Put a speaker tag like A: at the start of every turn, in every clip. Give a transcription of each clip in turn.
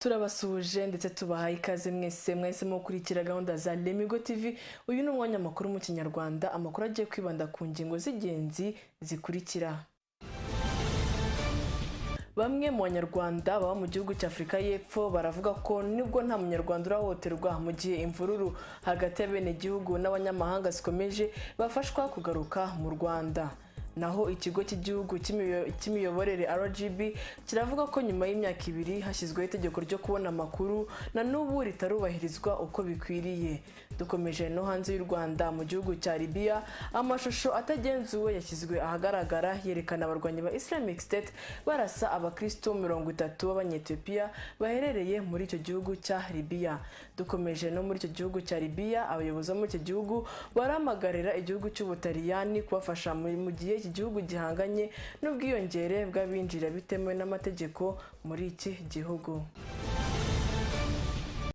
A: Turabasuhuje ndetse tubahaye ikaze mwese mwahisemo gukurikira gahunda za Lemigo TV. Uyu ni umwanya makuru mu Kinyarwanda, amakuru agiye kwibanda ku ngingo z'ingenzi zikurikira. Bamwe mu Banyarwanda baba mu gihugu cya Afurika y'Epfo baravuga ko nubwo nta munyarwanda urahohoterwa mu gihe imvururu hagati y'abenegihugu n'abanyamahanga zikomeje, bafashwa kugaruka mu Rwanda. Naho ikigo cy'igihugu cy'imiyoborere RGB kiravuga ko nyuma y'imyaka 2 hashyizweho itegeko ryo kubona amakuru na n'ubu ritarubahirizwa uko bikwiriye. Dukomeje no hanze y'u Rwanda, mu gihugu cya Libya amashusho atagenzuwe yashyizwe ahagaragara yerekana abarwanyi ba Islamic State barasa abakristo 30 b'Abanyetiyopiya baherereye muri icyo gihugu cya Libya. Dukomeje no muri icyo gihugu cya Libya, abayobozi bo muri icyo gihugu barahamagarira igihugu cy'Ubutaliyani kubafasha mu gihe iki gihugu gihanganye n'ubwiyongere bw'abinjira bitemewe n'amategeko muri iki gihugu.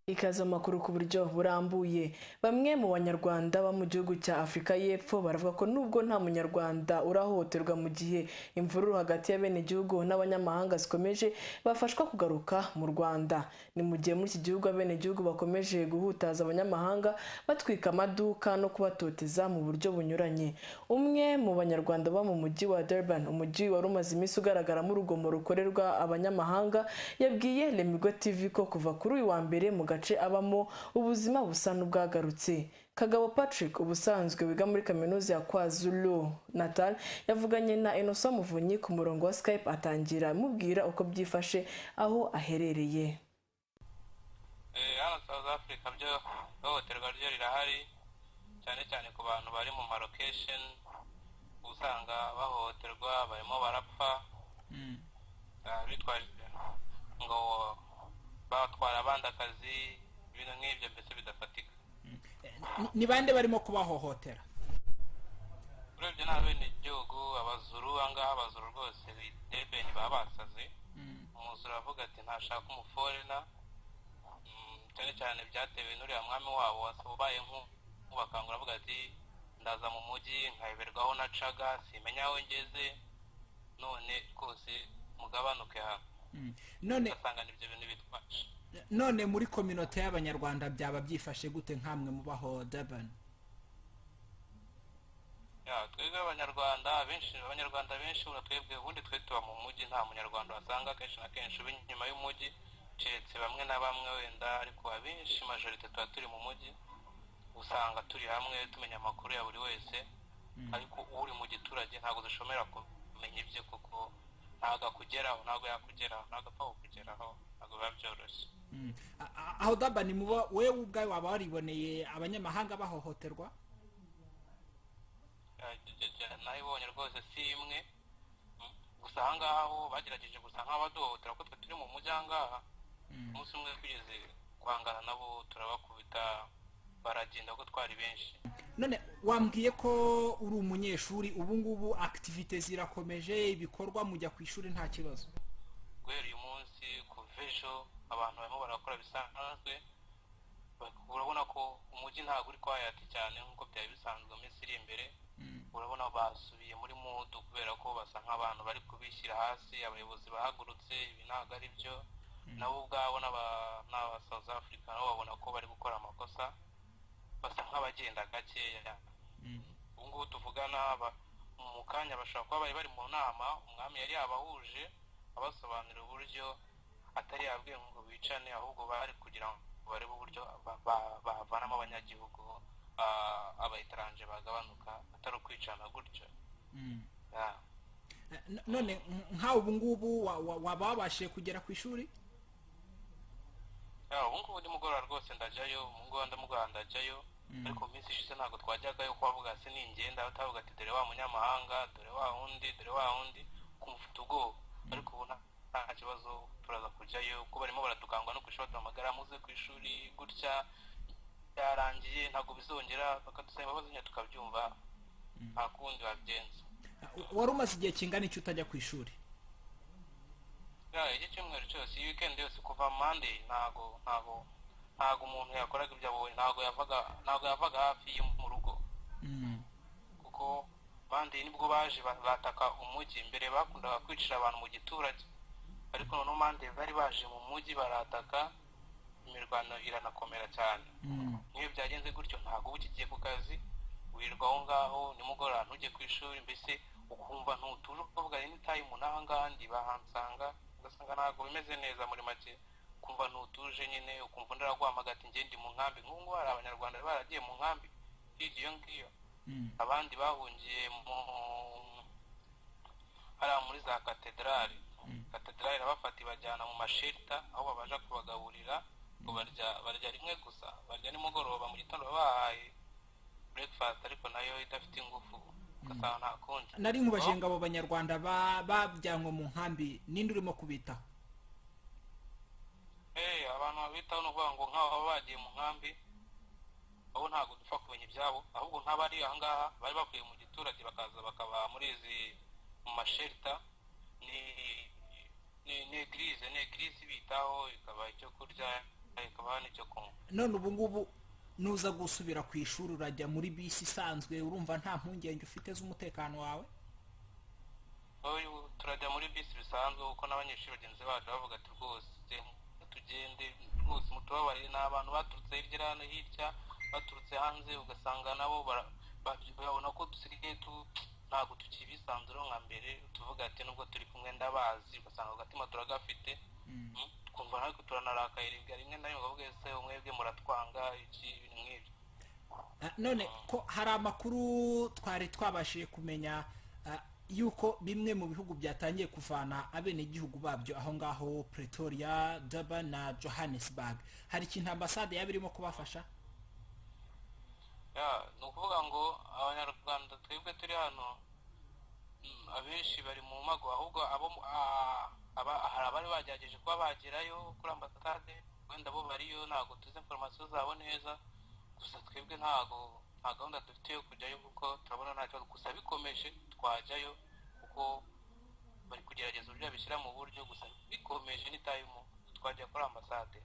A: Ikaze amakuru ku buryo burambuye. Bamwe mu Banyarwanda ba mu gihugu cya Afurika y'Epfo baravuga ko nubwo nta munyarwanda urahohoterwa mu gihe imvururu hagati y'abenegihugu n'abanyamahanga zikomeje, bafashwa kugaruka mu Rwanda. Ni mu gihe muri iki gihugu abenegihugu bakomeje guhutaza abanyamahanga, batwika amaduka no kubatoteza mu buryo bunyuranye. Umwe mu Banyarwanda ba mu mujyi wa Durban, umujyi wari umaze iminsi ugaragaramo urugomo rukorerwa abanyamahanga, yabwiye Lemigo TV ko kuva kuri uyu wa mbere mu gace abamo ubuzima busa n'ubwagarutse. Kagabo Patrick, ubusanzwe wiga muri kaminuza ya KwaZulu Natal, yavuganye na Innocent Muvunyi ku murongo wa Skype, atangira amubwira uko byifashe aho aherereye.
B: Hano South Africa byo ihohoterwa ryo rirahari, cyane cyane ku bantu bari mu ma location, usanga bahohoterwa, barimo barapfa, bitwaje ngo batwara abandi akazi, ibintu nk'ibyo mbese bidafatika.
C: Ni bande barimo kubahohotera?
B: Urebye ni abenegihugu, abazuru. Ahangaha abazuru rwose Durban baba basaze. Umuzuru avuga ati ntashaka umu foreigner, cyane cyane byatewe n'uriya mwami wabo wabaye nk'ubakangura, avuga ati ndaza mu mujyi nkayoberwaho nacaga, simenya aho ngeze, none rwose mugabanuke hano.
C: None
B: ugasanga ibyo bintu bitwaje.
C: None muri communauté y'Abanyarwanda byaba byifashe gute nkamwe mubaho Durban?
B: Ya, twebwe Abanyarwanda benshi, Abanyarwanda benshi ubu twebwe ubundi twe tuba mu mujyi, nta munyarwanda wasanga kenshi na kenshi uba inyuma y'umujyi, keretse bamwe na bamwe wenda, ariko abenshi majorité tuba turi mu mujyi, usanga turi hamwe tumenya amakuru ya buri wese. Ariko uri mu giturage ntabwo dushobora kumenya ibye, kuko ntabwo akugeraho, ntabwo yakugeraho, ntabwo apfa kukugeraho, ntabwo biba byoroshye.
C: Aho Durban muba, wewe ubwawe waba wariboneye abanyamahanga bahohoterwa?
B: Nayibonye rwose, si imwe gusa. Ahangaha ho bagerageje gusa nk'abaduhohotera kuko twe turi mu mujyi ahangaha. Umunsi umwe twigeze guhangana nabo, turabakubita baragenda kuko twari benshi.
C: None wambwiye ko uri umunyeshuri ubu ngubu, activités zirakomeje, ibikorwa, mujya ku ishuri nta kibazo?
B: Guhera uyu munsi, kuva ejo, abantu barimo barakora bisanzwe. Urabona ko umujyi ntabwo uri quiet cyane nk'uko byari bisanzwe mu minsi iri imbere. Urabona basubiye muri mood kubera ko basa nk'abantu bari kubishyira hasi. Abayobozi bahagurutse, ibi ntabwo ari byo. Nabo ubwabo n'aba South Africa nabo babona ko bari gukora amakosa, basa nk'abagenda gakeya. Ubu ngubu tuvugana, mu kanya bashobora kuba bari bari mu nama, umwami yari yabahuje abasobanurira uburyo atari yabwiye ngo bicane, ahubwo bari kugira ngo barebe uburyo bavanamo abanyagihugu, aba étrangers bagabanuka, atari ukwicana gutyo. Ya.
C: None nkawe ubu ngubu waba wabashije kugera ku ishuri?
B: Ya, ubu ngubu nimugoroba rwose ndajyayo, ubu ngubu ndamugoroba ndajyayo. Ariko mu minsi ishize ntabwo twajyagayo, kuko bavuga se ningenda batavuga ati dore wa munyamahanga, dore wa wundi, dore wa wundi, ukumva ufite ubwoba. Ariko ubu nta kibazo, turaza kujyayo kuko barimo baradukangwa no ku ishuri, baduhamagara muze ku ishuri gutya, byarangiye, ntabwo bizongera, bakadusaba imbabazi nyine tukabyumva, nta kundi babigenza.
C: Wari umaze igihe kingana iki utajya ku ishuri?
B: Ya, iki cyumweru cyose, iyi weekend yose, kuva Monday ntago umuntu yakoraga ibyo abonye, ntago yavaga hafi yo mu rugo, kuko Monday nibwo baje bataka umujyi. Mbere bakundaga kwicira abantu mu giturage. Ariko noneho Monday bari baje mu mujyi barataka, imirwano iranakomera cyane. Nk'iyo byagenze gutyo ntabwo uba ukigiye ku kazi, wirirwa aho ngaho, nimugoroba ntujye ku ishuri, mbese ukumva ntutuje, ukavuga ni time n'aha ngaha ndi bahansanga, ugasanga ntabwo bimeze neza. Muri make ukumva ntutuje nyine, ukumva undi araguhamagara ati njye ndi mu nkambi. Nk'ubu ngubu hari Abanyarwanda baragiye mu nkambi hirya iyo ngiyo, abandi bahungiye mu hariya muri za katedrali. Katedrali irabafata ibajyana mu ma shelter aho babasha kubagaburira, ngo barya rimwe gusa, barya nimugoroba, mu gitondo babahaye breakfast ariko nayo idafite ingufu, ugasanga nta kundi.
C: Nari nkubajije ngo abo Banyarwanda bajyanwe mu nkambi, ninde urimo kubitaho?
B: Abantu babitaho ni ukuvuga ngo nk'aho baba bagiye mu nkambi, abo ntabwo dupfa kumenya ibyabo, ahubwo nk'abari aha ngaha bari bavuye mu giturage bakaza bakaba muri izi mu ma shelter, ni église ibitaho, ikabaha icyo kurya, ikabaha n'icyo kunywa.
C: None ubu ngubu nuza gusubira ku ishuri urajya muri bisi isanzwe, urumva nta mpungenge ufite z'umutekano wawe?
B: Uyu turajya muri bisi bisanzwe, kuko n'abanyeshuri bagenzi bacu bavuga ati rwose tugende, rwose mutubabarire, ni abantu baturutse hirya no hirya, baturutse hanze, ugasanga nabo babona ko dusigaye ntabwo tukibisanzuraho nka mbere, tuvuga ati nubwo turi kumwe ndabazi, ugasanga agatima turagafite. Twumva natwe turanarakaye rimwe na rimwe, ukavuga ese mwebwe muratwanga iki, ibintu nk'ibyo.
C: None ko hari amakuru twari twabashije kumenya yuko bimwe mu bihugu byatangiye kuvana abenegihugu babyo aho ngaho Pretoria, Durban na Johannesburg, hari ikintu ambasade yaba irimo kubafasha?
B: Ya, ni ukuvuga ngo Abanyarwanda twebwe turi hano, abenshi bari mu mago, ahubwo abo hari abari bagerageje kuba bagerayo kuri ambasade, wenda bo bariyo, ntabwo tuzi information zabo neza. Gusa twebwe ntabwo nta gahunda dufite yo kujyayo, kuko turabona nta kibazo. Gusa bikomeje twajyayo, kuko bari kugerageza uburyo babishyira mu buryo. Gusa bikomeje ni time twajya kuri ambasade.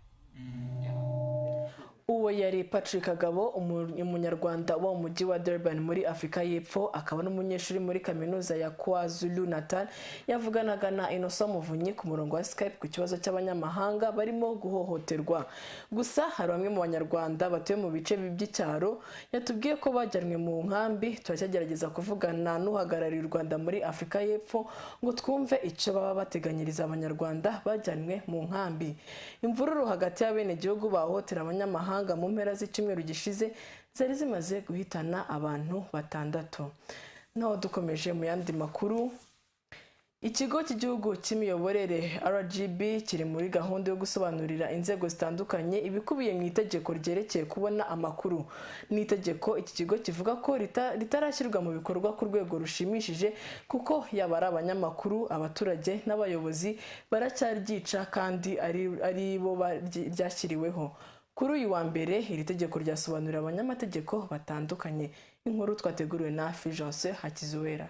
A: Uwo yari Patrick Kagabo, Umunyarwanda wo mu mujyi wa Durban muri Afurika y'Epfo, akaba n'umunyeshuri muri Kaminuza ya KwaZulu Natal. Yavuganaga na Innocent Muvunyi ku murongo wa Skype ku kibazo cy'abanyamahanga barimo guhohoterwa. Gusa hari bamwe mu Banyarwanda batuye mu bice by'icyaro yatubwiye ko bajyanwe mu nkambi. Turacyagerageza kuvugana n'uhagarariye u Rwanda muri Afurika y'Epfo ngo twumve icyo baba bateganyiriza Abanyarwanda bajyanwe mu nkambi. Imvururu hagati y'abenegihugu bahohotera abanyamahanga mu mpera z'icyumweru gishize zari zimaze guhitana abantu batandatu. Naho dukomeje mu yandi makuru, Ikigo cy'Igihugu cy'Imiyoborere RGB kiri muri gahunda yo gusobanurira inzego zitandukanye ibikubiye mu itegeko ryerekeye kubona amakuru. Ni itegeko iki kigo kivuga ko ritarashyirwa mu bikorwa ku rwego rushimishije, kuko yaba ari abanyamakuru, abaturage n'abayobozi baracyaryica kandi ari bo ryashyiriweho. Kuri uyu wa mbere iri tegeko ryasobanuriwe abanyamategeko batandukanye. Inkuru twateguriwe na Fulgence Hakizuwera.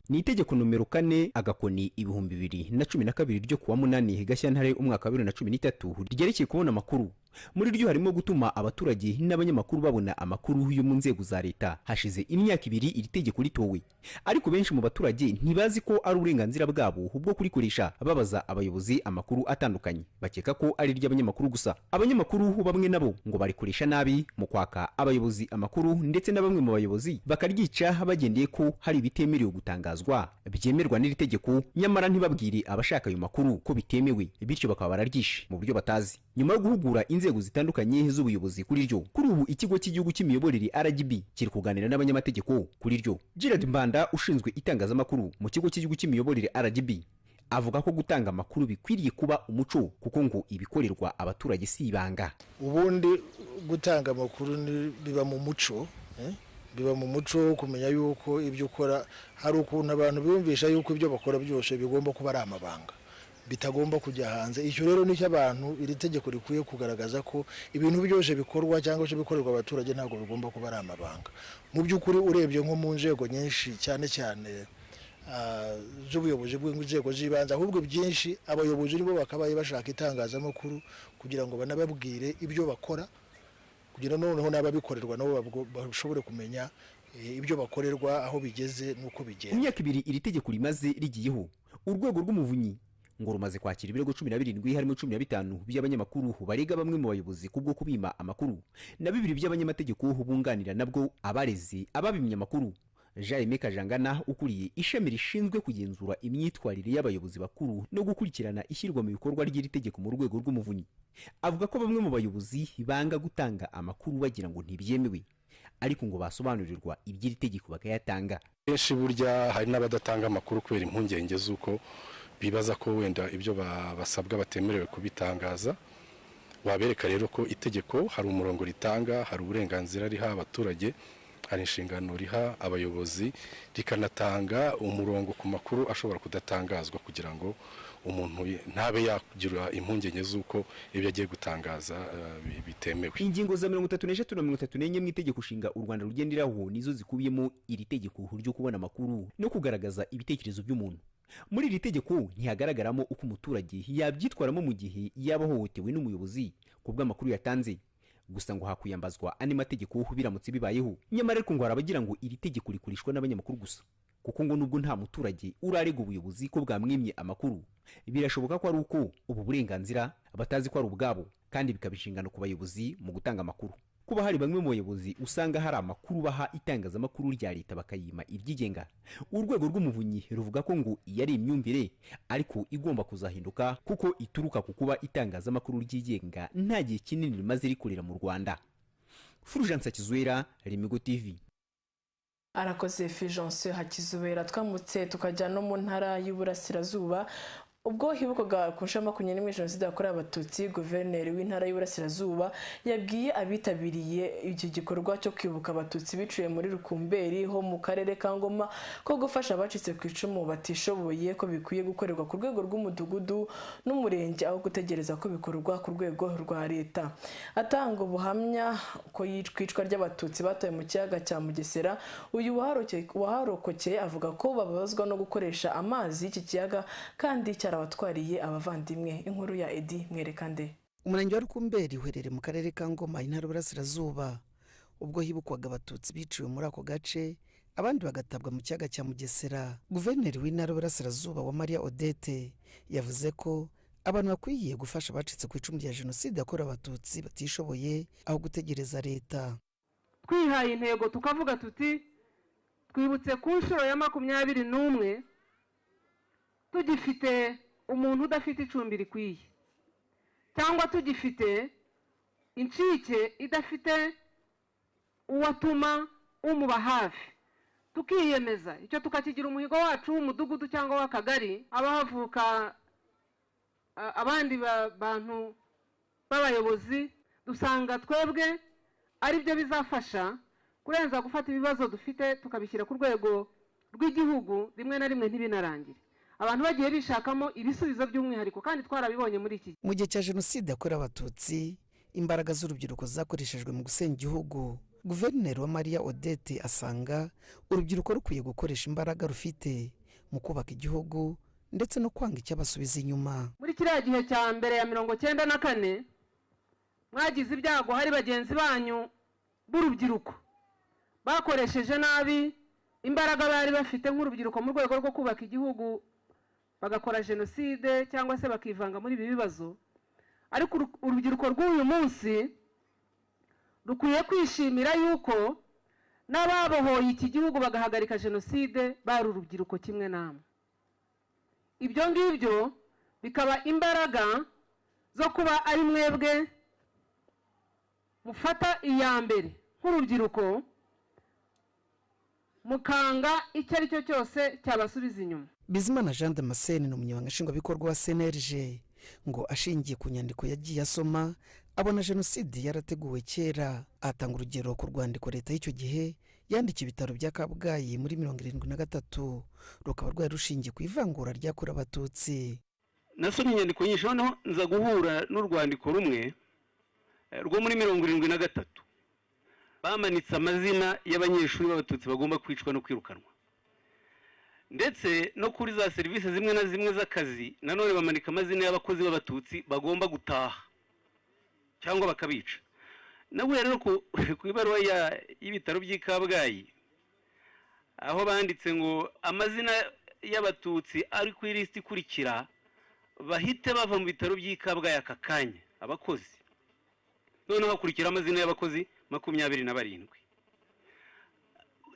D: Ni itegeko nomero 4/2012 ryo kuwa 8 Gashyantare umwaka wa 2013 ryerekeye kubona amakuru. Muri ryo harimo gutuma abaturage n'abanyamakuru babona amakuru yo mu nzego za leta. Hashize imyaka 2 iri tegeko ritowe, ariko benshi mu baturage ntibazi ko ari uburenganzira bwabo bwo kurikoresha babaza abayobozi amakuru atandukanye, bakeka ko ari iry'abanyamakuru gusa. Abanyamakuru bamwe nabo ngo barikoresha nabi mu kwaka abayobozi amakuru, ndetse na bamwe mu bayobozi bakaryica bagendeye ko hari ibitemerewe gutangazwa byemerwa n'iri tegeko, nyamara ntibabwire abashaka ayo makuru ko bitemewe, bityo bakaba bararyishe mu buryo batazi. Nyuma yo guhugura inzego zitandukanye z'ubuyobozi kuri ryo, kuri ubu Ikigo cy'Igihugu cy'Imiyoborere RGB kiri kuganira n'abanyamategeko kuri ryo. Gerard Mbanda, ushinzwe itangazamakuru mu Kigo cy'Igihugu cy'Imiyoborere RGB, avuga ko gutanga amakuru bikwiriye kuba umuco, kuko ngo ibikorerwa abaturage si ibanga.
E: Ubundi gutanga amakuru biba mu muco, biba mu muco wo kumenya yuko ibyo ukora, hari ukuntu abantu biyumvisha yuko ibyo bakora byose bigomba kuba ari amabanga, bitagomba kujya hanze. Icyo rero nicyo abantu iri tegeko rikwiye kugaragaza, ko ibintu byose bikorwa cyangwa se bikorerwa abaturage ntabwo bigomba kuba ari amabanga. Mu by'ukuri urebye nko mu nzego nyinshi, cyane cyane z'ubuyobozi bw'inzego z'ibanze, ahubwo byinshi abayobozi nibo bakabaye bashaka itangazamakuru kugira ngo banababwire ibyo bakora, kugira noneho n'ababikorerwa nabo bashobore kumenya ibyo bakorerwa, aho bigeze n'uko
D: Mu
E: bigenda.
D: myaka 2 iri tegeko rimaze rigiyeho, Urwego rw'Umuvunyi Ngo rumaze kwakira ibirego 17, harimo 15 by'abanyamakuru barega bamwe mu bayobozi kubwo kubima amakuru, na 2 by'abanyamategeko bunganira nabwo abarezi ababimye amakuru. Jaime Kajangana, ukuriye ishami rishinzwe kugenzura imyitwarire y'abayobozi bakuru no gukurikirana ishyirwa mu bikorwa ry'iri tegeko mu rwego rw'umuvunyi, avuga ko bamwe mu bayobozi banga gutanga amakuru bagira ngo ntibyemewe, ariko ngo basobanurirwa iby'iri tegeko bakayatanga.
F: Benshi burya hari n'abadatanga amakuru kubera impungenge z'uko bibaza ko wenda ibyo basabwa batemerewe kubitangaza. Wabereka rero ko itegeko hari umurongo ritanga, hari uburenganzira riha abaturage, hari inshingano riha abayobozi, rikanatanga umurongo ku makuru ashobora kudatangazwa kugira ngo umuntu ntabe yagira impungenge z'uko ibyo agiye gutangaza bitemewe.
D: Ingingo za 33 na 34 mu itegeko nshinga u Rwanda rugenderaho nizo zikubiyemo iri tegeko ryo kubona amakuru no kugaragaza ibitekerezo by'umuntu. Muri iri tegeko ntihagaragaramo uko umuturage yabyitwaramo mu gihe yabahohotewe n'umuyobozi ku bw'amakuru yatanze, gusa ngo hakwiyambazwa andi mategeko biramutse bibayeho. Nyamara ariko ngo hari abagira ngo iri tegeko rikoreshwa n'abanyamakuru gusa, kuko ngo nubwo nta muturage urarega ubuyobozi ko bwamwimye amakuru, birashoboka ko ari uko ubu burenganzira batazi ko ari ubwabo, kandi bikaba inshingano ku bayobozi mu gutanga amakuru. Kuba hari bamwe mu bayobozi usanga hari amakuru baha itangazamakuru rya leta bakayima iryigenga, urwego rw'umuvunyi ruvuga ko ngo iyi ari imyumvire ariko igomba kuzahinduka, kuko ituruka ku kuba itangazamakuru ryigenga nta gihe kinini rimaze rikorera mu Rwanda. Fulgence Hakizubera, Remigo TV.
A: Arakoze Fulgence Hakizubera. Twamutse tukajya no mu ntara y'Iburasirazuba. Ubwo hibukwaga ku nshuro 21 Jenoside yakorewe Abatutsi, guverineri w'intara y'Iburasirazuba yabwiye abitabiriye iki gikorwa cyo kwibuka Abatutsi biciwe muri Rukumberi ho mu karere ka Ngoma ko gufasha abacitse ku icumu batishoboye ko bikwiye gukorerwa ku rwego rw'umudugudu n'umurenge aho gutegereza ko bikorwa ku rwego rwa leta. Atanga ubuhamya ko iyicwa ry'Abatutsi batawe mu kiyaga cya Mugesera, uyu waharokokeye avuga ko bababazwa no gukoresha amazi y'iki kiyaga kandi abatwariye abavandimwe. Inkuru ya Edi Mwerekande.
G: Umurenge wa Rukumberi uherereye mu karere ka Ngoma, intara y'Iburasirazuba. Ubwo hibukwaga Abatutsi biciwe muri ako gace, abandi bagatabwa mu kiyaga cya Mugesera, guverineri w'intara y'Iburasirazuba wa Maria Odette yavuze ko abantu bakwiye gufasha abacitse ku icumu rya Jenoside yakorewe Abatutsi batishoboye aho gutegereza leta.
H: Twihaye intego tukavuga tuti twibutse ku nshuro ya 21 tugifite umuntu udafite icumbi rikwiye, cyangwa tugifite incike idafite uwatuma umuba hafi, tukiyemeza icyo tukakigira umuhigo wacu w'umudugudu cyangwa w'akagari. Abahavuka abandi bantu b'abayobozi dusanga twebwe ari byo bizafasha kurenza gufata ibibazo dufite tukabishyira ku rwego rw'igihugu, rimwe na rimwe ntibinarangire. Abantu bagiye bishakamo ibisubizo by'umwihariko, kandi twarabibonye muri iki
G: mu gihe cya Jenoside yakorewe Abatutsi. Imbaraga z'urubyiruko zakoreshejwe mu gusenya igihugu. Guverineri wa Maria Odette asanga urubyiruko rukwiye gukoresha imbaraga rufite mu kubaka igihugu ndetse no kwanga icyabasubiza inyuma.
H: Muri kiriya gihe cya mbere ya 94 mwagize ibyago, hari bagenzi banyu b'urubyiruko bakoresheje nabi imbaraga bari bafite nk'urubyiruko mu rwego rwo kubaka igihugu, bagakora jenoside cyangwa se bakivanga muri ibi bibazo. Ariko urubyiruko rw'uyu munsi rukwiye kwishimira yuko n'ababohoye iki gihugu bagahagarika jenoside bari urubyiruko kimwe namwe. Ibyo ngibyo bikaba imbaraga zo kuba ari mwebwe mufata iya mbere nk'urubyiruko, mukanga icyo ari cyo cyose cyabasubiza inyuma.
G: Bizimana Jean Damascene ni umunyamabanga nshingwabikorwa wa CNLG. Ngo ashingiye ku nyandiko yagiye asoma, abona jenoside yarateguwe kera. Atanga urugero ku rwandiko leta y'icyo gihe yandikiye ibitaro bya Kabgayi muri 73, rukaba rwari rushingiye ku ivangura ryakorewe Abatutsi.
I: Nasomye inyandiko nyinshi, noneho nza guhura n'urwandiko rumwe rwo muri 73 bamanitse amazina y'abanyeshuri b'Abatutsi bagomba kwicwa no kwirukanwa, ndetse no kuri za serivisi zimwe na zimwe z'akazi nanone bamanika amazina y'abakozi b'Abatutsi bagomba gutaha cyangwa bakabica. Nawe rero ku ibaruwa y'ibitaro by'i Kabgayi aho banditse ngo amazina y'Abatutsi ari ku ilisiti ikurikira Bahite bava mu bitaro by'i Kabgayi aka kanya abakozi. Noneho hakurikira amazina y'abakozi 27.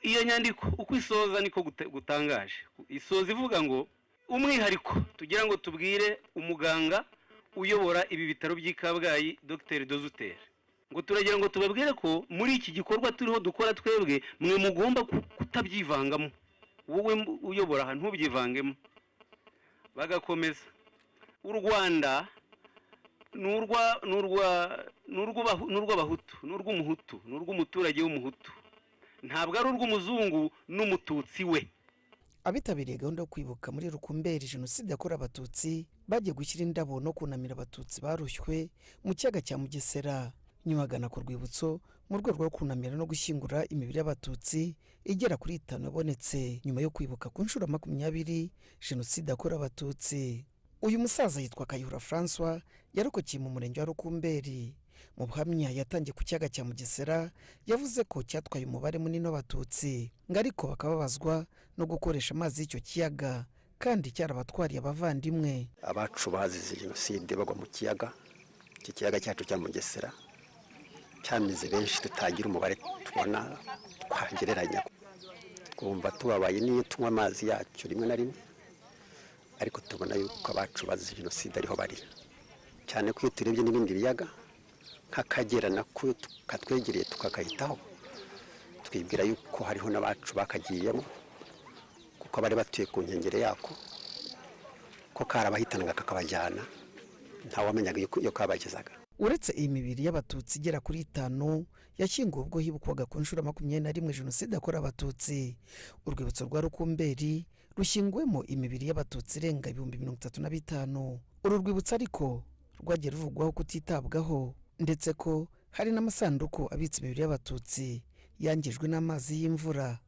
I: Iyo nyandiko uko isoza niko gutangaje. Isoza ivuga ngo umwihariko tugira ngo tubwire umuganga uyobora ibi bitaro by'i Kabgayi Dr Dozuteri, ngo turagira ngo tubabwire ko muri iki gikorwa turiho dukora twebwe mwe mugomba kutabyivangamo, wowe uyobora aha ntubyivangemo. Bagakomeza, u Rwanda n'urw'abahutu, n'urw'umuhutu, n'urw'umuturage w'umuhutu, ntabwo ari urw'umuzungu n'umututsi we.
G: Abitabiriye gahunda yo kwibuka muri Rukumberi jenoside yakorewe Abatutsi bagiye gushyira indabo no kunamira Abatutsi barushywe mu kiyaga cya Mugesera, nyuma bagana ku rwibutso mu rwego rwo kunamira no gushyingura imibiri y'Abatutsi igera kuri 5 yabonetse nyuma yo kwibuka ku nshuro 20 jenoside yakorewe Abatutsi. Uyu musaza yitwa Kayihura Francois, yarokokeye mu murenge wa Rukumberi. Mu buhamya yatangiye ku kiyaga cya Mugesera yavuze ko cyatwaye umubare munini w'Abatutsi, ngo ariko bakababazwa no gukoresha amazi y'icyo kiyaga kandi cyarabatwariye abavandimwe.
J: Abacu bazize jenoside bagwa mu kiyaga, iki kiyaga cyacu cya Mugesera cyamize benshi tutagira umubare tubona twagereranya, twumva tubabaye n'iyo tunywa amazi yacyo rimwe na rimwe, ariko tubona yuko abacu bazize jenoside ariho bari, cyane ko iyo turebye n'ibindi biyaga nk'Akagera nako katwegereye tukakahitaho, twibwira yuko hariho n'abacu bakagiyemo kuko bari batuye ku nkengero yako, ko karabahitanaga kakabajyana, ntawamenyaga iyo kabagezaga.
G: Uretse iyi mibiri y'Abatutsi igera kuri 5 yashyinguwe ubwo hibukwaga ku nshuro 21 jenoside yakorewe Abatutsi, urwibutso rwa Rukumberi rushyinguwemo imibiri y'Abatutsi irenga 35,000. Uru rwibutso ariko rwagiye ruvugwaho kutitabwaho, ndetse ko hari n'amasanduku abitse imibiri y'Abatutsi yangijwe n'amazi y'imvura.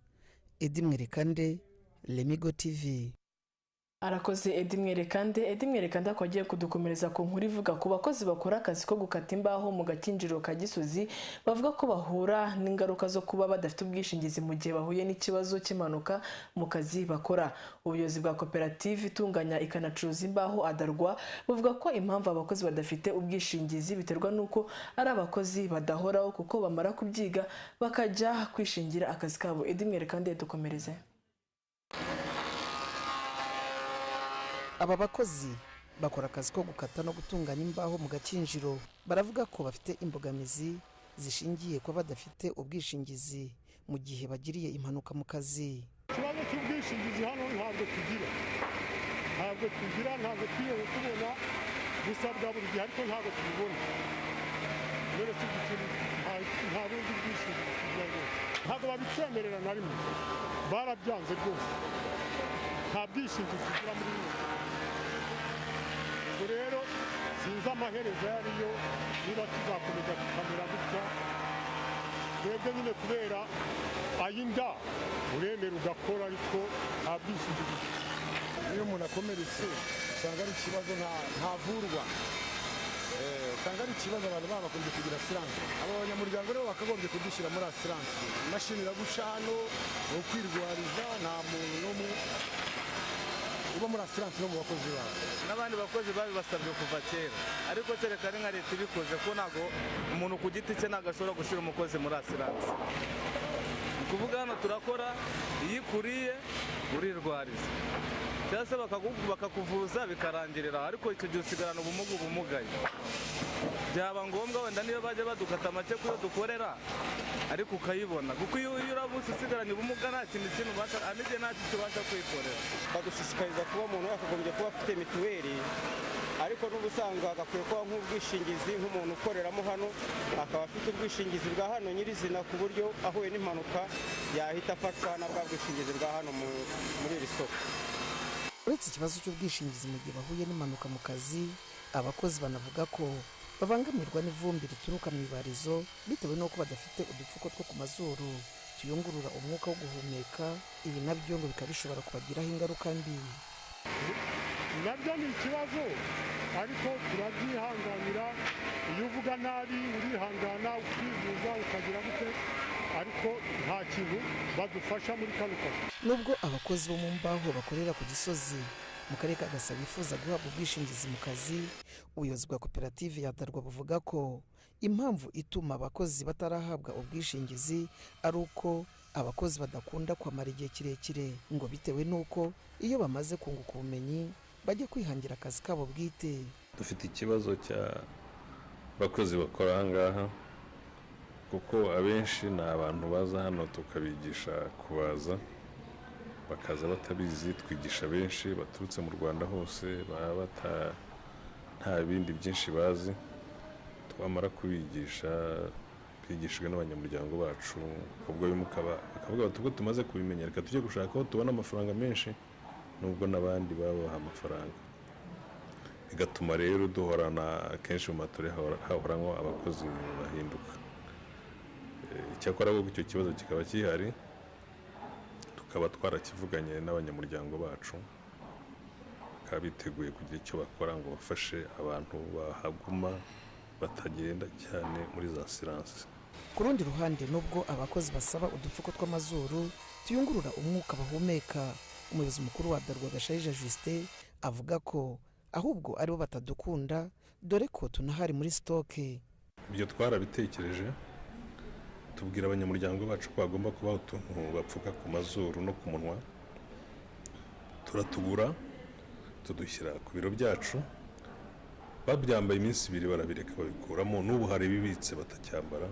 G: Edi Mwerekande, Lemigo TV.
A: Arakoze Edi Mwerekande. Edi Mwerekande akaba agiye kudukomereza ku nkuru ivuga ku bakozi bakora akazi ko gukata imbaho mu gakinjiro ka Gisozi, bavuga ko bahura n'ingaruka zo kuba badafite ubwishingizi mu gihe bahuye n'ikibazo cy'impanuka mu kazi bakora. Ubuyobozi bwa koperative itunganya ikanacuruza imbaho Adarwa buvuga ko impamvu abakozi badafite ubwishingizi biterwa n'uko ari abakozi badahoraho, kuko bamara kubyiga bakajya kwishingira akazi kabo. Edi Mwerekande dukomereze.
G: Aba bakozi bakora akazi ko gukata no gutunganya imbaho mu gakinjiro baravuga ko bafite imbogamizi zishingiye kuba badafite ubwishingizi mu gihe bagiriye impanuka mu kazi.
K: Ikibazo cy'ubwishingizi hano ntabwo tugira, ntabwo twigeze tubona, busabwa buri gihe ariko ntabwo tubibona. None si ikintu, nta bundi bwishingizi tugira rwose, ntabwo babitwemerera na rimwe, barabyanze rwose, nta bwishingizi tugira muri bino. Rero sinzi amaherezo yariyo, niba tuzakomeza tukamera gutya twebwe nyine kubera ayinda uremera ugakora, ariko nta bwishingizi.
L: Iyo umuntu akomeretse usanga ari ikibazo, ntavurwa, usanga ari ikibazo. Abantu baba bakunze kugira asiranse, aba banyamuryango rero bakagombye kudushyira muri asiranse. Imashini iragusha hano ni ukwirwariza, nta muntu n'umwe uba muri asiranse no mu bakozi babo.
M: N'abandi bakozi babibasabye kuva kera, ariko kereka ari nka leta ibikoze, ko ntabwo umuntu ku giti cye ntabwo ashobora gushyira umukozi muri asiranse. Ni ukuvuga hano turakora, iyo ikuriye urirwariza cyangwa se bakakuvuza bikarangirira, ariko icyo gihe usigarana ubumuga ubumugaye. Byaba ngombwa wenda niyo bajya badukata make kuyo dukorera, ariko ukayibona, kuko iyo uramutse usigaranye ubumuga nta kintu ubasha, n'igihe nta kintu ubasha kwikorera.
N: Badushishikariza kuba umuntu yakagombye kuba afite mituweli, ariko n'ubusanzwe agakwiye kuba nk'ubwishingizi, nk'umuntu ukoreramo hano akaba afite ubwishingizi bwa hano nyirizina, ku buryo ahuye n'impanuka yahita afatwa na bwa bwishingizi bwa hano muri iri soko.
G: Uretse ikibazo cy'ubwishingizi mu gihe bahuye n'impanuka mu kazi, abakozi banavuga ko babangamirwa n'ivumbi rituruka mu ibarizo bitewe n'uko badafite udupfuko two ku mazuru tuyungurura umwuka wo guhumeka. Ibi nabyo ngo bikaba bishobora kubagiraho ingaruka mbi.
K: Nabyo ni ikibazo, ariko turabyihanganira. Iyo uvuga nabi urihangana, ukivuza, ukagira gute, ariko nta kintu badufasha muri kano kazi.
G: Nubwo abakozi bo mu mbaho bakorera ku Gisozi mu karere ka Gasabo bifuza guhabwa ubwishingizi mu kazi, ubuyobozi bwa koperative ya Darwa buvuga ko impamvu ituma abakozi batarahabwa ubwishingizi ari uko abakozi badakunda kwamara igihe kirekire, ngo bitewe n'uko iyo bamaze kunguka ubumenyi bajya kwihangira akazi kabo bwite.
O: Dufite ikibazo cy'abakozi bakora aha ngaha, kuko abenshi ni abantu baza hano tukabigisha kubaza, bakaza batabizi. Twigisha benshi baturutse mu Rwanda hose, baba nta bindi byinshi bazi. Twamara kubigisha, bigishijwe n'abanyamuryango bacu, ubwo bakavuga bati ubwo tumaze kubimenya reka tujye gushaka aho tubona amafaranga menshi, nubwo n'abandi babaha amafaranga. Bigatuma rero duhorana kenshi mu mature hahoranwa abakozi bahinduka. Icyakora kuko icyo kibazo kikaba gihari, tukaba twarakivuganye n'abanyamuryango bacu, bakaba biteguye kugira icyo bakora ngo bafashe abantu bahaguma batagenda cyane muri za siranse.
G: Ku rundi ruhande, nubwo abakozi basaba udupfuko tw'amazuru tuyungurura umwuka bahumeka, umuyobozi mukuru wa Darwa Gashayija Justin avuga ko ahubwo aribo batadukunda, dore ko tunahari muri stoke.
O: Ibyo twarabitekereje, tubwira abanyamuryango bacu ko bagomba kubaha utuntu bapfuka ku mazuru no ku munwa, turatugura tudushyira ku biro byacu. Babyambaye iminsi ibiri barabireka babikuramo, n'ubu hari ibibitse batacyambara.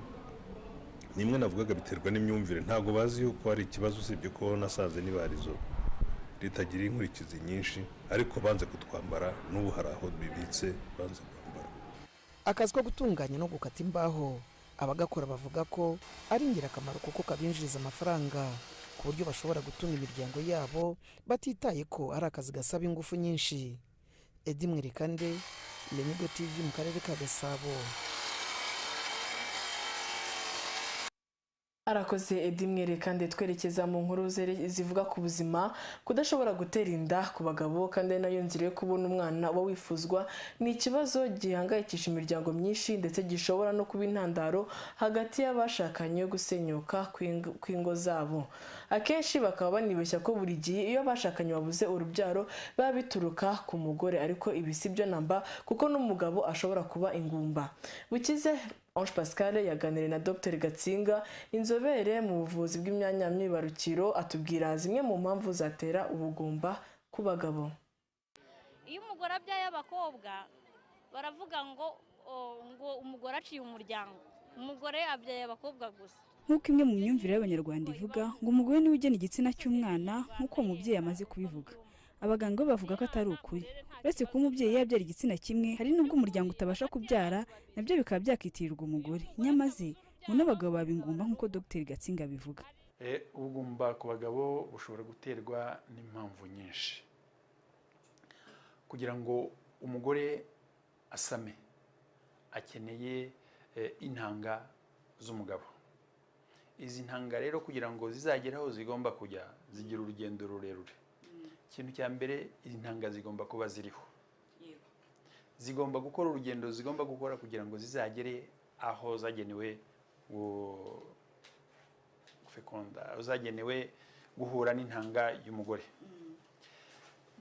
O: Nimwe navugaga biterwa n'imyumvire, ntabwo bazi yuko hari ikibazo, usibye ko nasanze n'ibarizo ritagira inkurikizi nyinshi, ariko banze kutwambara, n'ubu hari aho bibitse banze kwambara.
G: Akazi ko gutunganya no gukata imbaho abagakora bavuga ko ari ingirakamaro kuko kabinjiriza amafaranga ku buryo bashobora gutunga imiryango yabo batitaye ko ari akazi gasaba ingufu nyinshi. Edi Mwerekande, Lemigo TV mu karere ka Gasabo.
A: Arakoze Edi Mwerekande. Twerekeza mu nkuru zivuga ku buzima. Kudashobora gutera inda ku bagabo kandi nayo nzira yo kubona umwana uba wifuzwa ni ikibazo gihangayikisha imiryango myinshi, ndetse gishobora no kuba intandaro hagati y'abashakanye yo gusenyuka kw'ingo zabo. Akenshi bakaba banibeshya ko buri gihe iyo abashakanye babuze urubyaro biba bituruka ku mugore, ariko ibi si byo namba, kuko n'umugabo ashobora kuba ingumba. Bukize Ange Pascal yaganiriye na Dr Gatsinga, inzobere mu buvuzi bw'imyanya myibarukiro, atubwira zimwe mu mpamvu zatera ubugumba ku bagabo.
P: Iyo umugore abyaye abakobwa baravuga ngo ngo umugore aciye umuryango, umugore abyaye abakobwa gusa.
Q: Nk'uko imwe mu myumvire y'Abanyarwanda ivuga ngo umugore niwe ugena igitsina cy'umwana, nk'uko umubyeyi amaze kubivuga. Abaganga bavuga ko atari ukuri. Uretse kuba umubyeyi yabyara igitsina kimwe, hari n'ubwo umuryango utabasha kubyara, nabyo bikaba byakitirirwa umugore. Nyamaze ngo n'abagabo baba ingumba nk'uko Dr Gatsinga abivuga.
R: Ubugumba ku bagabo bushobora guterwa n'impamvu nyinshi. Kugira ngo umugore asame akeneye intanga z'umugabo. Izi ntanga rero kugira ngo zizagere aho zigomba kujya zigira urugendo rurerure. Ikintu cya mbere, intanga zigomba kuba ziriho, zigomba gukora urugendo zigomba gukora kugira ngo zizagere aho zagenewe gufekonda, aho zagenewe guhura n'intanga y'umugore.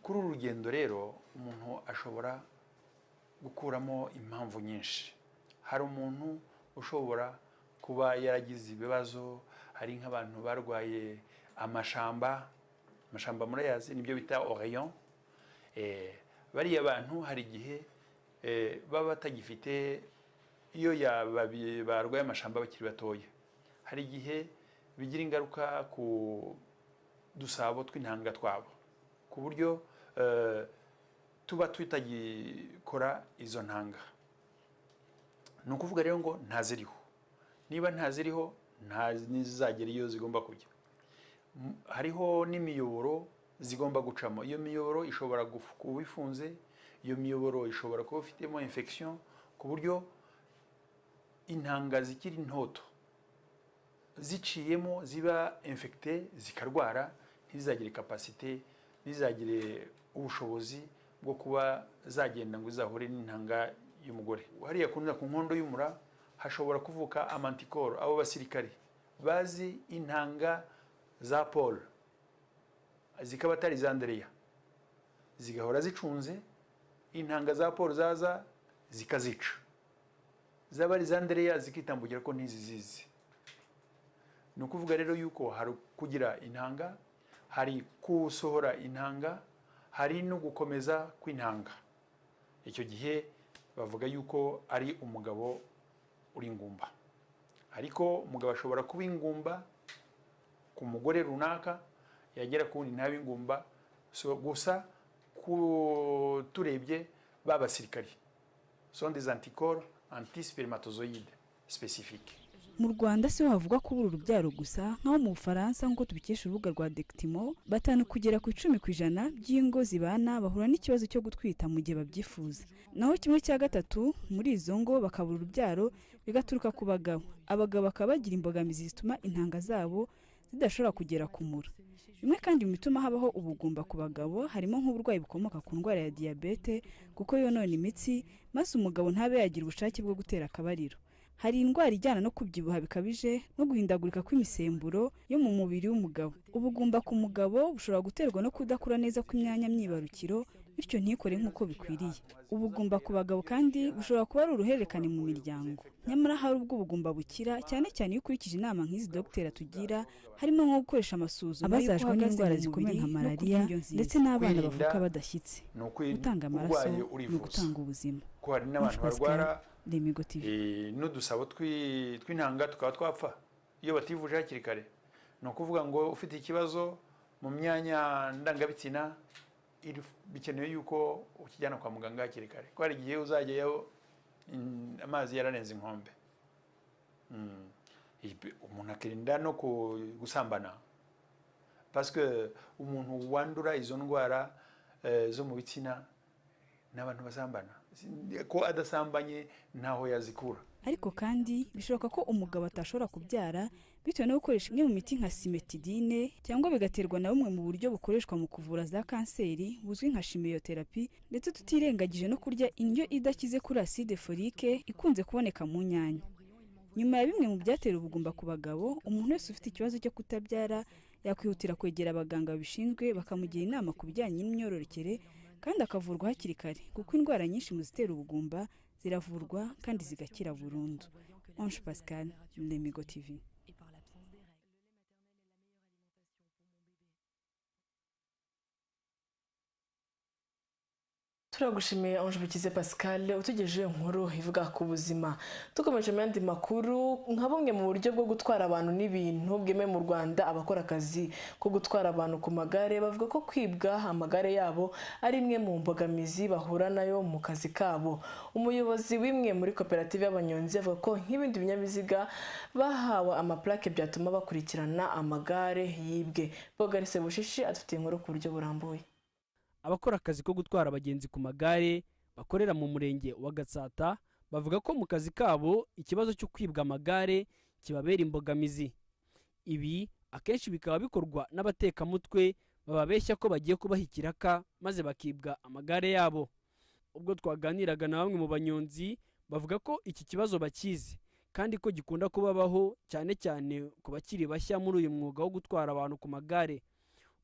R: Kuri uru rugendo rero umuntu ashobora gukuramo impamvu nyinshi. Hari umuntu ushobora kuba yaragize ibibazo, hari nk'abantu barwaye amashamba. Amashamba murayazi, nibyo bita orion. Bariya bantu hari igihe baba batagifite, iyo barwaye amashamba bakiri batoya, hari igihe bigira ingaruka ku dusabo tw'intanga twabo, ku buryo tuba tutagikora izo ntanga. Ni ukuvuga rero ngo ntaziriho. Niba ntaziriho ntizagera iyo zigomba kujya. Hariho n'imiyoboro zigomba gucamo. Iyo miyoboro ishobora kuba ifunze, iyo miyoboro ishobora kuba ifitemo infection, ku buryo intanga zikiri ntoto ziciyemo ziba infecté zikarwara, ntizagire capacité, ntizagire ubushobozi bwo kuba zagenda ngo izahure n'intanga y'umugore. Hariya ku nkondo y'umura hashobora kuvuka amantikoro, abo basirikare bazi intanga za Paul zikaba atari za Andrea, zigahora zicunze, intanga za Paul zaza zikazica, zaba ari za Andereya zikitambugira ko ntizizizi. Ni ukuvuga rero yuko hari kugira intanga, hari kusohora intanga, hari no gukomeza kw'intanga. Icyo gihe bavuga yuko ari umugabo uri ingumba. Ariko umugabo ashobora kuba ingumba ku mugore runaka, yagera ku wundi ntabe ingumba. So gusa turebye b'abasirikari sont des anticorps antispermatozoïdes spécifiques.
Q: Mu Rwanda si ho havugwa kubura urubyaro gusa, nk'aho mu Bufaransa, nk'uko tubikesha urubuga rwa Dectimo, 5 kugera ku 10% by'ingo zibana bahura n'ikibazo cyo gutwita mu gihe babyifuza, naho 1/3 muri izo ngo bakabura urubyaro bigaturuka ku bagabo. Abagabo bakaba bagira imbogamizi zituma intanga zabo zidashobora kugera ku mura. Bimwe kandi mu bituma habaho ubugumba ku bagabo harimo nk'uburwayi bukomoka ku ndwara ya diyabete, kuko yonona imitsi maze umugabo ntabe yagira ubushake bwo gutera akabariro. Hari indwara ijyana no kubyibuha bikabije no guhindagurika kw'imisemburo yo mu mubiri w'umugabo. Ubugumba ku mugabo bushobora guterwa no kudakura neza kw'imyanya myibarukiro, bityo ntikore nk'uko bikwiriye. Ubugumba ku bagabo kandi bushobora kuba ari uruhererekane mu miryango. Nyamara hari ubwo ubugumba bukira, cyane cyane iyo ukurikije inama nk'izi dogiteri atugira, harimo nko gukoresha amasuzuma abazajwe n'indwara zikomeye nka malariya ndetse n'abana bavuka badashyitse. Gutanga amaraso ni ugutanga ubuzima.
R: Ko hari n'abantu barwara n'udusabo tw'intanga tukaba twapfa iyo bativuje hakiri kare. Ni ukuvuga ngo ufite ikibazo mu myanya ndangabitsina bikenewe yuko ukijyana kwa muganga hakiri kare, ko hari igihe uzajyayo amazi yararenze inkombe. Umuntu akirinda no gusambana, parce que umuntu wandura izo ndwara zo mu bitsina n'abantu basambana, ko adasambanye ntaho yazikura.
Q: Ariko kandi bishoboka ko umugabo atashobora kubyara bitewe no gukoresha imwe mu miti nka simetidine, cyangwa bigaterwa na bumwe mu buryo bukoreshwa mu kuvura za kanseri buzwi nka chimiotherapy, ndetse tutirengagije no kurya indyo idakize kuri acide folique ikunze kuboneka mu nyanya. Nyuma ya bimwe mu byatera ubugumba ku bagabo, umuntu wese ufite ikibazo cyo kutabyara yakwihutira kwegera abaganga babishinzwe bakamugira inama ku bijyanye n'imyororokere, kandi akavurwa hakiri kare, kuko indwara nyinshi mu zitera ubugumba ziravurwa kandi zigakira burundu. Ange Pascal, Lemigo TV.
A: Turagushimiye Ange Bukize Pascal utugejeje inkuru ivuga ku buzima. Tukomeje mu yandi makuru, nka bumwe mu buryo bwo gutwara abantu n'ibintu bwemewe mu Rwanda, abakora akazi ko gutwara abantu ku magare bavuga ko kwibwa amagare yabo ari imwe mu mbogamizi bahura nayo mu kazi kabo. Umuyobozi w'imwe muri koperative y'abanyonzi avuga ko nk'ibindi binyabiziga bahawe amaplaque byatuma bakurikirana amagare yibwe. Bogarise Bushishi adufitiye inkuru ku buryo burambuye.
S: Abakora akazi ko gutwara abagenzi ku magare bakorera mu murenge wa Gatsata bavuga ko mu kazi kabo ikibazo cyo kwibwa amagare kibabera imbogamizi. Ibi akenshi bikaba bikorwa n'abatekamutwe bababeshya ko bagiye kubaha ikiraka maze bakibwa amagare yabo. Ubwo twaganiraga na bamwe mu banyonzi bavuga ko iki kibazo bakizi kandi ko gikunda kubabaho cyane cyane ku bakiri bashya muri uyu mwuga wo gutwara abantu ku magare.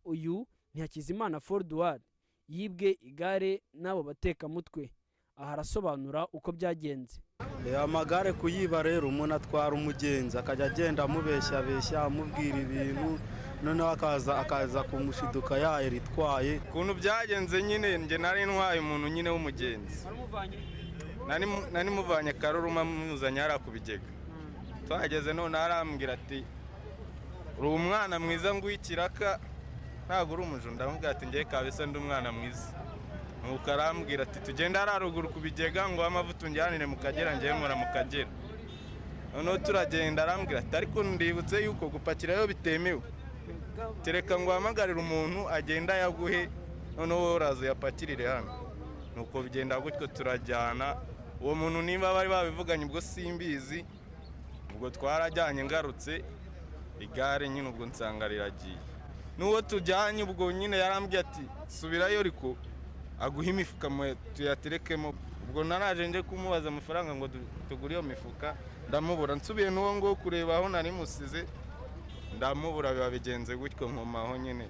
S: Uyu ni Hakizimana Forduard yibwe igare n'abo batekamutwe. Aha arasobanura uko byagenze.
T: Amagare kuyiba rero, umuntu atwara umugenzi akajya agenda amubeshya beshya amubwira ibintu, noneho akaza kumushiduka yaritwaye.
U: Ukuntu byagenze nyine, njye nari ntwaye umuntu nyine w'umugenzi, nari muvanye Karuruma muzanye hariya ku bigega. Tuhageze none arambwira ati uri umwana mwiza ngwikiraka ntabwo uri umujura. Ndamubwira ati ngiye kabisa ndi umwana mwiza. Nuko arambwira ati tugende hariya ruguru ku bigega ngo amavuta unjyanire mu Kagera, ngiye nkora mu Kagera. Noneho turagenda arambwira ati ariko ndibutse yuko gupakirayo bitemewe, tereka ngo uhamagarire umuntu agenda yaguhe, noneho wowe uraza uyapakirire hano. Nuko bigenda gutyo turajyana. Uwo muntu niba bari babivuganye ubwo simbizi, ubwo twarajyanye ngarutse igare nyine ubwo nsanga riragiye. N'uwo tujyanye ubwo nyine yarambwiye ati subirayo ariko aguha imifuka tuyaterekemo. Ubwo naraje nje kumubaza amafaranga ngo tugure iyo mifuka ndamubura. Nsubiye n'uwo ngo kureba aho nari musize ndamubura, biba bigenze gutyo nkomaho nyine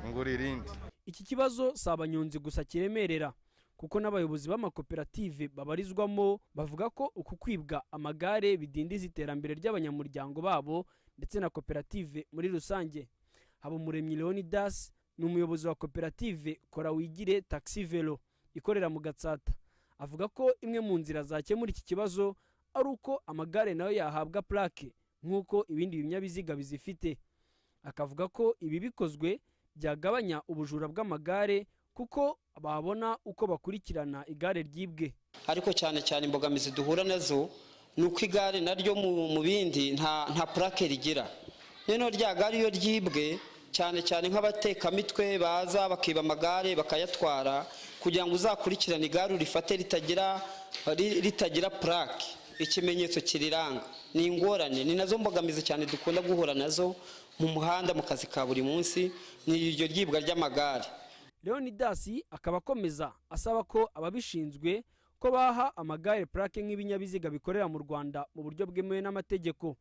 U: ngura irindi.
S: Iki kibazo si abanyonzi gusa kiremerera, kuko n'abayobozi b'amakoperative babarizwamo bavuga ko uku kwibwa amagare bidindiza iterambere ry'abanyamuryango babo ndetse na koperative muri rusange. Habumuremyi Leonidas ni umuyobozi wa koperative Kora Wigire Taxi Velo ikorera mu Gatsata. Avuga ko imwe mu nzira zakemura iki kibazo ari uko amagare nayo yahabwa plaque nk'uko ibindi binyabiziga bizifite. Akavuga ko ibi bikozwe byagabanya ubujura bw'amagare kuko babona uko bakurikirana igare ryibwe.
C: Ariko cyane cyane imbogamizi duhura nazo ni uko igare naryo mu bindi nta plaque rigira. Noneho rya gare iyo ryibwe, cyane cyane nk'abatekamitwe baza bakiba amagare bakayatwara, kugira ngo uzakurikirane igare urifate ritagira plaque, ikimenyetso kiriranga, ni ingorane. Ni nazo mbogamizi cyane dukunda guhura nazo mu muhanda mu kazi ka buri munsi, ni iryo ryibwa ry'amagare.
S: Leonidas akaba akomeza asaba ko ababishinzwe ko baha amagare plaque nk'ibinyabiziga bikorera mu Rwanda mu buryo bwemewe n'amategeko,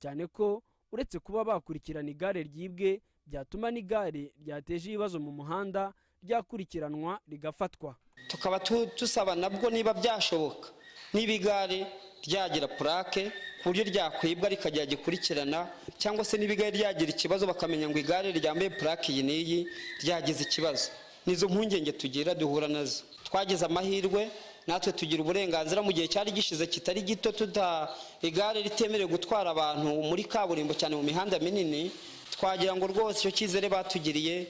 S: cyane ko uretse kuba bakurikirana igare ryibwe byatuma n'igare ryateje ibibazo mu muhanda ryakurikiranwa rigafatwa.
C: Tukaba tusaba nabwo niba byashoboka niba igare ryagira plaque ku buryo ryakwibwa rikajya gikurikirana, cyangwa se niba igare ryagira ikibazo bakamenya ngo igare ryambaye plaque iyi n'iyi ryagize ikibazo. Nizo mpungenge tugira duhura nazo. Twagize amahirwe natwe tugira uburenganzira mu gihe cyari gishize kitari gito igare ritemerewe gutwara abantu muri kaburimbo cyane mu mihanda minini. Twagira ngo rwose icyo cyizere batugiriye,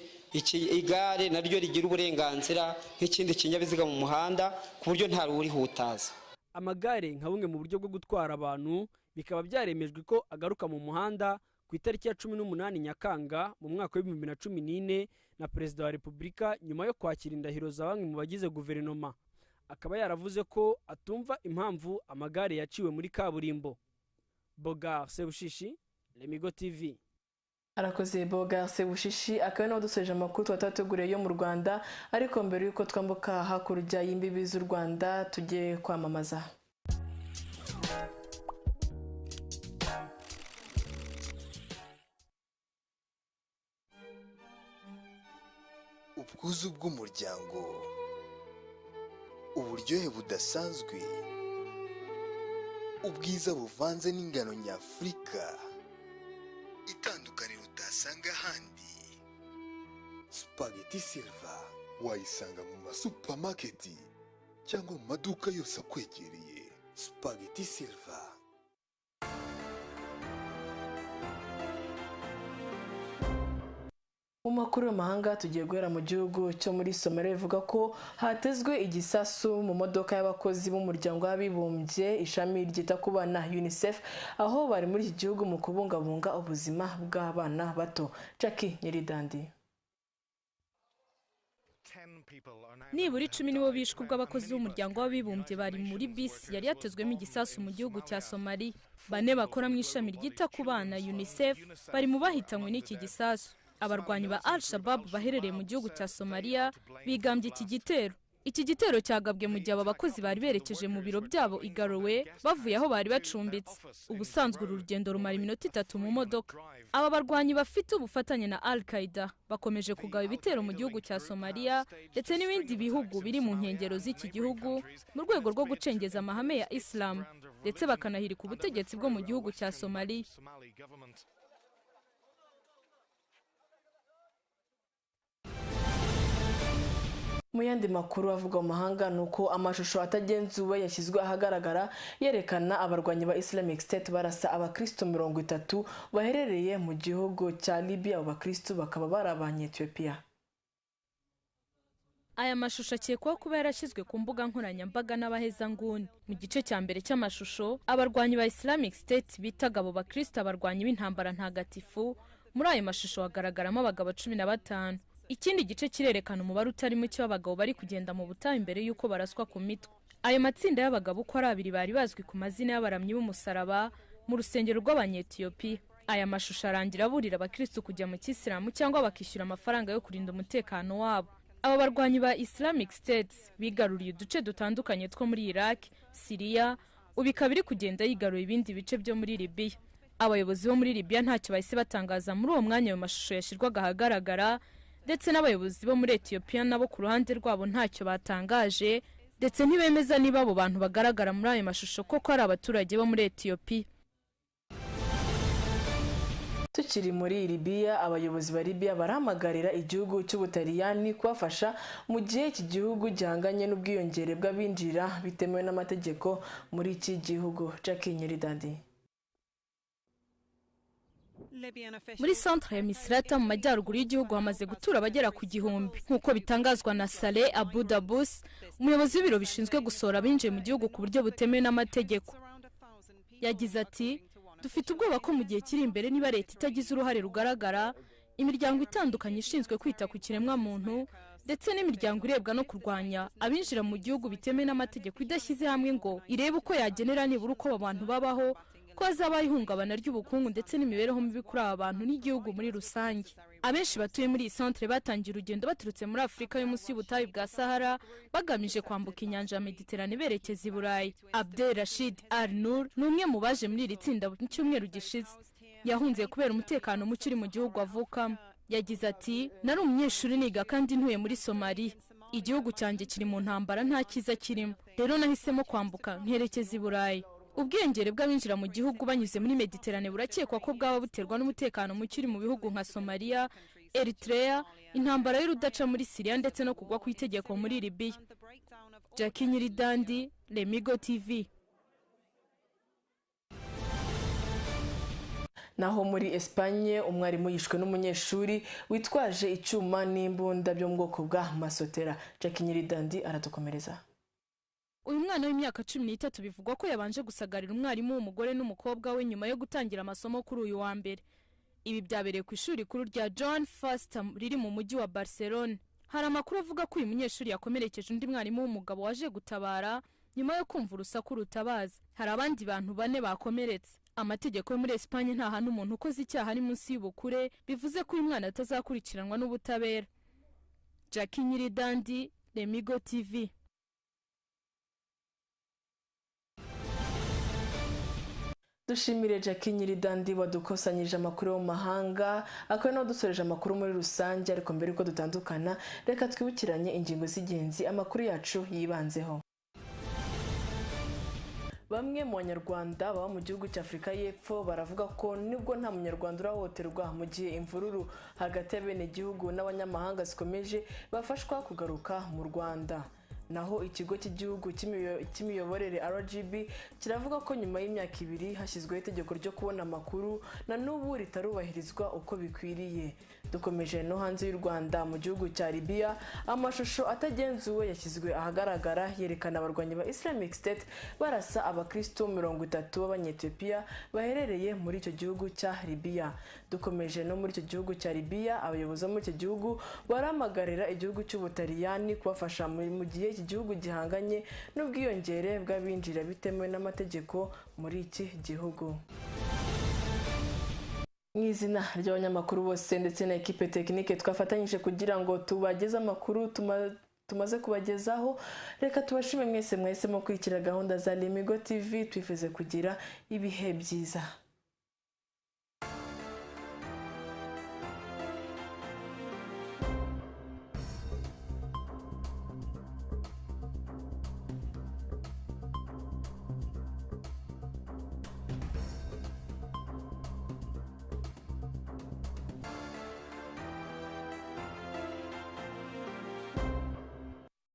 C: igare naryo rigira uburenganzira nk'ikindi kinyabiziga mu muhanda ku buryo nta wurihutaza.
S: Amagare nka bumwe mu buryo bwo gutwara abantu bikaba byaremejwe ko agaruka mu muhanda ku itariki ya 18 Nyakanga mu mwaka wa 2014 na Perezida wa Repubulika, nyuma yo kwakira indahiro za bamwe mu bagize guverinoma. Akaba yaravuze ko atumva impamvu amagare yaciwe muri kaburimbo. Bogar Sebushishi, Lemigo TV.
A: Arakoze Bogar Sebushishi, akaba nawe dusoje amakuru twatateguriye yo mu Rwanda. Ariko mbere yuko twambuka hakurya y'imbibi z'u Rwanda tujye kwamamaza.
V: Ubwuzu bw'umuryango, uburyohe budasanzwe, ubwiza buvanze n'ingano nyafurika, itandukaniro utasanga ahandi. Spaghetti Silva wayisanga mu masupamaketi cyangwa mu maduka yose akwegereye. Spaghetti Silva.
A: Mu makuru y'amahanga tugiye guhera mu gihugu cyo muri Somalia, bivuga ko hatezwe igisasu mu modoka y'abakozi b'umuryango w'abibumbye ishami ryita ku bana UNICEF, aho bari muri iki gihugu mu kubungabunga ubuzima bw'abana bato. Jackie Nyiridandi.
W: Nibura 10 nibo bishwe ubwo abakozi b'umuryango w'abibumbye bari muri bisi yari yatezwemo igisasu mu gihugu cya Somalia. 4 bakora mu ishami ryita ku bana UNICEF bari mu bahitanywe n'iki gisasu. Abarwanyi ba Al-Shabaab baherereye mu gihugu cya Somalia bigambye iki gitero. Iki gitero cyagabwe mu gihe aba bakozi bari berekeje mu biro byabo i Garowe bavuye aho bari bacumbitse. Ubusanzwe uru rugendo rumara iminota 3 mu modoka. Aba barwanyi bafite ubufatanye na Al-Qaeda bakomeje kugaba ibitero mu gihugu cya Somalia ndetse n'ibindi bihugu biri mu nkengero z'iki gihugu mu rwego rwo gucengeza amahame ya Islam ndetse bakanahirika ubutegetsi bwo mu gihugu cya Somalia.
A: Mu yandi makuru avuga mu mahanga ni uko amashusho atagenzuwe yashyizwe ahagaragara yerekana abarwanyi ba Islamic State barasa abakristo 30 baherereye mu gihugu cya Libya. Abo bakristo bakaba bari abanya-Ethiopia.
W: Aya mashusho akekwaho kuba yarashyizwe ku mbuga nkoranyambaga n'abahezanguni. Mu gice cya mbere cy'amashusho, abarwanyi ba Islamic State bitaga abo bakristo abarwanyi b'intambara ntagatifu. Muri ayo mashusho hagaragaramo abagabo 15. Ikindi gice kirerekana umubare utari muke w'abagabo bari kugenda mu butayu imbere y'uko baraswa ku mitwe. Ayo matsinda y'abagabo uko ari abiri bari bazwi ku mazina y'abaramyi b'umusaraba mu rusengero rw'Abanyetiyopiya. Aya mashusho arangira aburira abakristo kujya mu kisilamu cyangwa bakishyura amafaranga yo kurinda umutekano wabo. Aba barwanyi ba Islamic State bigaruriye uduce dutandukanye two muri Iraq, Syria, ubu ikaba iri kugenda yigaruye ibindi bice byo muri Libya. Abayobozi bo muri Libya ntacyo bahise batangaza muri uwo mwanya ayo mashusho yashyirwaga ahagaragara, Ndetse n'abayobozi bo muri Etiyopiya nabo ku ruhande rwabo ntacyo batangaje, ndetse ntibemeza niba abo bantu bagaragara muri ayo mashusho koko ari abaturage bo muri Etiyopiya.
A: Tukiri muri Libya, abayobozi ba Libya barahamagarira igihugu cy'Ubutaliyani kubafasha mu gihe iki gihugu gihanganye n'ubwiyongere bw'abinjira bitemewe n'amategeko muri iki gihugu. Jackie Nyiridandi.
W: Muri centre ya Misrata mu majyaruguru y'igihugu hamaze gutura abagera ku 1000, nk'uko bitangazwa na Saleh Abu Dabus, umuyobozi w'ibiro bishinzwe gusohora abinjiye mu gihugu ku buryo butemewe n'amategeko. Yagize ati: "Dufite ubwoba ko mu gihe kiri imbere, niba leta itagize uruhare rugaragara, imiryango itandukanye ishinzwe kwita ku kiremwamuntu ndetse n'imiryango irebwa no kurwanya abinjira mu gihugu bitemewe n'amategeko idashyize hamwe ngo irebe uko yagenera nibura uko abo bantu babaho, ko hazabaho ihungabana ry'ubukungu ndetse n'imibereho mibi kuri aba bantu n'igihugu muri rusange." Abenshi batuye muri iyi centre batangiye urugendo baturutse muri Afurika yo munsi y'ubutayu bwa Sahara, bagamije kwambuka inyanja ya Mediterane berekeza i Burayi. Abdel Rashid Al Nur ni umwe mu baje muri iri tsinda mu cyumweru gishize. Yahunze kubera umutekano muke uri mu gihugu avukamo. Yagize ati: "Nari umunyeshuri niga kandi ntuye muri Somaliya. Igihugu cyanjye kiri mu ntambara, nta cyiza kirimo. Rero nahisemo kwambuka nkerekeza i Burayi." Ubwiyongere bw'abinjira mu gihugu banyuze muri Mediterane burakekwa ko bwaba buterwa n'umutekano muke uri mu bihugu nka Somalia, Eritrea, intambara y'urudaca muri Syria ndetse no kugwa ku itegeko muri Libya. Jackie Nyiridandi, Lemigo TV.
A: Naho muri Espagne, umwarimu yishwe n'umunyeshuri witwaje icyuma n'imbunda byo mu bwoko bwa masotera. Jackie Nyiridandi aradukomereza.
W: Uyu mwana w'imyaka 13 bivugwa ko yabanje gusagarira umwarimu w'umugore n'umukobwa we nyuma yo gutangira amasomo kuri uyu wa mbere. Ibi byabereye ku ishuri rikuru rya John Foster riri mu mujyi wa Barcelone. Hari amakuru avuga ko uyu munyeshuri yakomerekeje undi mwarimu w'umugabo waje gutabara nyuma yo kumva urusaku rutabaza. Hari abandi bantu 4 bakomeretse. Amategeko yo muri Espagne nta hantu umuntu ukoze icyaha ari munsi y'ubukure, bivuze ko uyu mwana atazakurikiranwa n'ubutabera. Jackie Nyiridandi, Lemigo TV.
A: Dushimire Jackie Nyiridandi wadukusanyije amakuru yo mu mahanga, akaba n'uwadusoreje amakuru muri rusange. Ariko mbere yuko dutandukana, reka twibukiranye ingingo z'ingenzi amakuru yacu yibanzeho. Bamwe mu banyarwanda baba mu gihugu cya Afurika y'Epfo baravuga ko nubwo nta munyarwanda urahohoterwa mu gihe imvururu hagati y'abenegihugu n'abanyamahanga zikomeje, bafashwa kugaruka mu Rwanda. Naho ikigo cy'igihugu cy'imiyoborere RGB kiravuga ko nyuma y'imyaka 2 hashyizweho itegeko ryo kubona amakuru, na n'ubu ritarubahirizwa uko bikwiriye. Dukomeje no hanze y'u Rwanda, mu gihugu cya Libya, amashusho atagenzuwe yashyizwe ahagaragara yerekana abarwanyi ba Islamic State barasa abakristo 30 b'Abanyetiyopiya baherereye muri icyo gihugu cya Libya. Dukomeje no muri icyo gihugu cya Libya, abayobozi bo muri icyo gihugu barahamagarira igihugu cy'Ubutaliyani kubafasha mu gihe iki gihugu gihanganye n'ubwiyongere bw'abinjira bitemewe n'amategeko muri iki gihugu. Mu izina ry'abanyamakuru bose ndetse na ekipe tekinike twafatanyije kugira ngo tubageze amakuru tumaze kubagezaho, reka tubashime mwese mwahisemo gukurikira gahunda za Lemigo TV. Twifuze kugira ibihe byiza.